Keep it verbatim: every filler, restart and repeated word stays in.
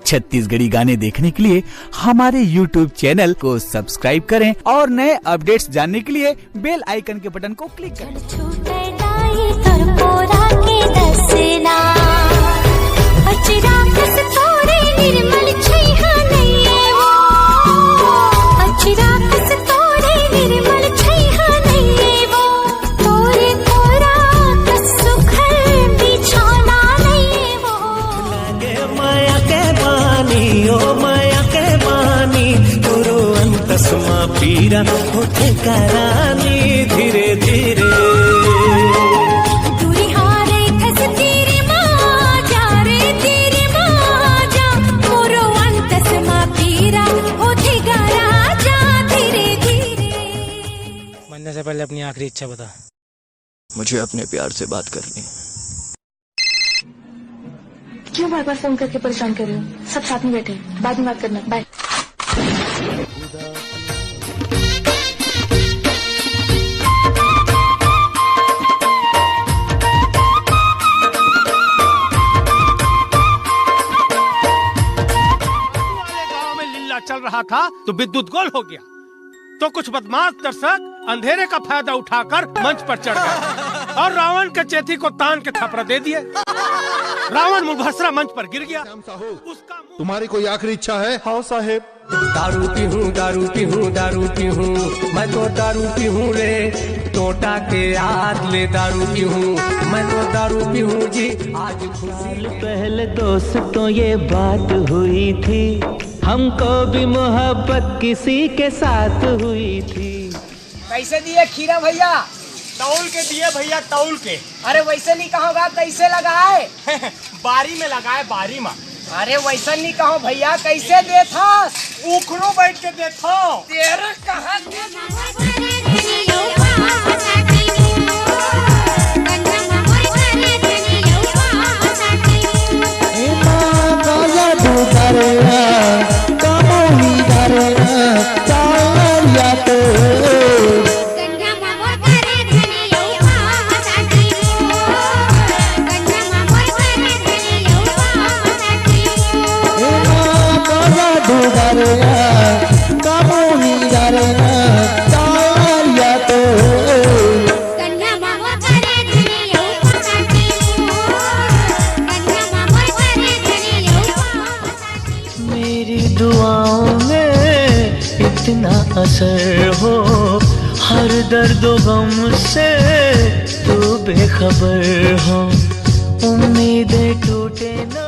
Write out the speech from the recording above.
छत्तीसगढ़ी गाने देखने के लिए हमारे YouTube चैनल को सब्सक्राइब करें और नए अपडेट्स जानने के लिए बेल आइकन के बटन को क्लिक करें। छूटे दाई तोर कोरा के दसना, अचरा कस तोरे निर्मल छैहा नइये वो, अचरा कस तोरे निर्मल छैहा नइये वो, तोरे कोरा कस सुखल बिछौना नइये वो। लागे माया के बानी, ओ माया के बानी, तोरो अंतस मा पीरा होथे करानी धीरे धीरे। दूरी हारे खस तीरी माँ जा रे, तीरी माँ जा, मोरो अंतस मा पीरा होथे गरा जा धीरे धीरे। मरने से पहले अपनी आखिरी इच्छा बता। मुझे अपने प्यार से बात करनी है। क्यों बार बार फोन करके परेशान कर रहे हो? सब साथ में बैठे हैं, बाद में बात करना। बाय। वाले गांव में लीला चल रहा था तो विद्युत गोल हो गया, तो कुछ बदमाश दर्शक अंधेरे का फायदा उठाकर मंच पर चढ़ गए और रावण के चेथी को तान के थपरा दे दिए। रावण मुंहभसरा मंच पर गिर गया। उसका मुंह तुम्हारी कोई आखिरी इच्छा है? हाँ साहेब। दारू पीहूँ, दारू पीहूँ, दारू पीहूँ, मैं तो दारू पीहूँ रे। टोटा के याद ले दारू पीहूँ, मैं तो दारू पीहूँ जी। आज खुशी साल पहले दोस्तों ये बात हुई थी, हमको भी मोहब्बत किसी के साथ हुई थी। कैसे दिए खीरा भैया? तौल के दिए भैया, तौल के। अरे वैसे नहीं कहोगा, कैसे लगाए? बारी में लगाए, बारी में। अरे वैसा नहीं कहो भैया, कैसे देथस? उखड़ो बैठ के देखो। तेरे कहा एमा काला डुबरना, कमोही डरना, चावरिया तो। एमा काला डुबरना, कमोही डरना, चावरिया तो। मेरी दुआओं में इतना असर हो, हर दर्द गम से तू बेखबर हो, उम्मीदें टूटे ना।